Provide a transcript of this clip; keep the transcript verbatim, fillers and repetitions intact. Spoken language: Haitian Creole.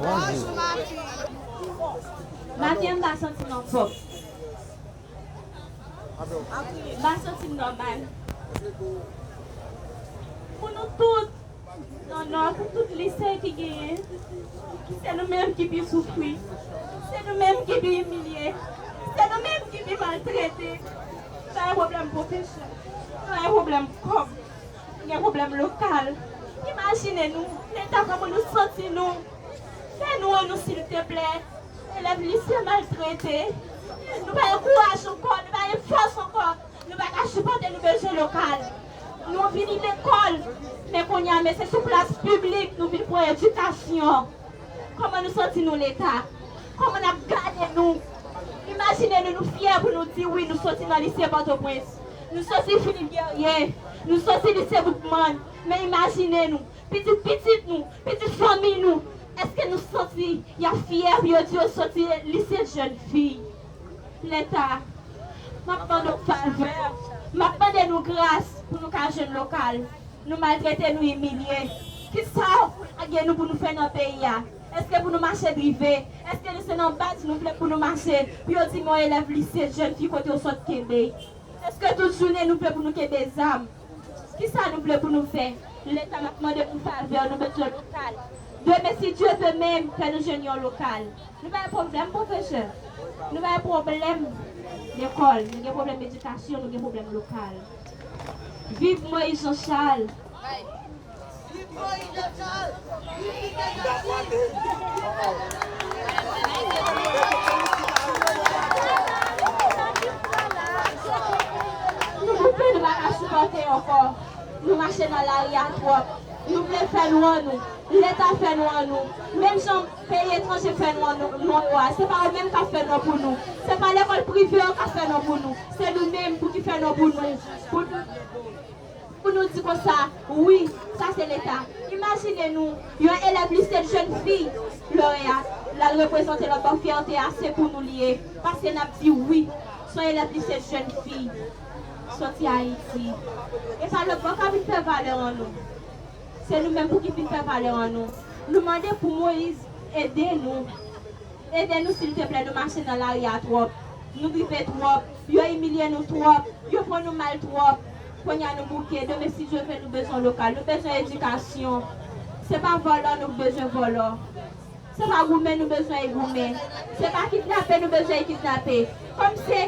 Bonjou. Maten an, m pa santi m anfòm. M pa santi m nòmal. Pou nou tout, nan Nò, pou tout lise ki genyen, se nou menm ki pi soufri. Se nou menm ki pi imilye. Se nou menm ki pi maltrete. Nou pa gen pwoblèm pwofesè. Nou pa gen pwoblèm kòb. Nou gen pwoblèm lokal. Imajine nou, Leta, kòman nou santi nou. Fè nou an nou, silteplè. Elèv lise maltrete. Nou pa gen kouraj ankò, nou pa gen fòs ankò. Nou pa ka sipòte, nou bezwen lokal. Nou vini lekòl, men kounye a, men se sou plas piblik nou vin pran edikasyon. Kòman nou santi nou, Leta? Kòman n ap gade nou? Imajine nou, nou fyè pou nou di wi, nou soti nan lise Pòtoprens. Nou soti Filip Guerrier. Nou soti lise Boukman. Men imajine nou, pitit pitit nou, pitit fanmi nou. Èske nou santi y ap fyè pou yo di yo soti lise jèn fi? Leta, m ap mande w favè, m ap mande nou gras pou nou ka jwenn lokal. Nou maltrete, nou imilye. Kisa w lage nou pou nou fè nan peyi a? Èske pou nou mache drive? Èske nou se nan baz nou vle pou nou mache? Pou yo di m yon elèv lise jèn fi kote w sot kenbe? Èske tout jounen nou vle pou nou kenbe zam? Kisa nou vle pou nou fè? Leta, m ap mande pou favè, nou bezwen lokal. Demen, si Dye ve menm, fè nou jwenn yon lokal. Nou pa gen pwoblèm pwofesè. Nou pa gen pwoblèm lekòl. Nou gen pwoblèm edikasyon, nou gen pwoblèm lokal. Viv Moïse Jean Charles! Nou bouke, nou pa ka sipòte ankò. Nou mache nan lari a twòp. Nou vle fè nou an nou. Leta, fè nou an nou. Menm jan peyi etranje fè nou an nou, nou yo a, se pa yo menm k ap fè nou an pou nou. Se pa lekòl prive yo k ap fè nou an pou nou. Se nou menm pou ki fè nou an pou nou. Pou nou pou nou di konsa, wi, sa se Leta. Imajine nou, yon elèv lise jèn fi, Loreya, l al reprezante lòt bò, fyète a, se pou nou li ye. Paske n ap di wi, se yon elèv lise jèn fi, soti Ayiti. E pa lòt bò k ap vin fè valè an nou. Se nou menm pou ki vin fè valè an nou. Nou mande pou Moïse ede nou. Ede nou, silteplè, nou mache nan lari a twòp. Nou drive twòp. Yo imilye nou twòp. Yo pran nou mal twòp. Kounye a nou bouke. Demen, si Dye ve, nou bezwen lokal. Nou bezwen edikasyon. Se pa vòlò nou bezwen vòlò. Se pa goumen nou bezwen goumen. Se pa kidnape nou bezwen kidnape. Kòm se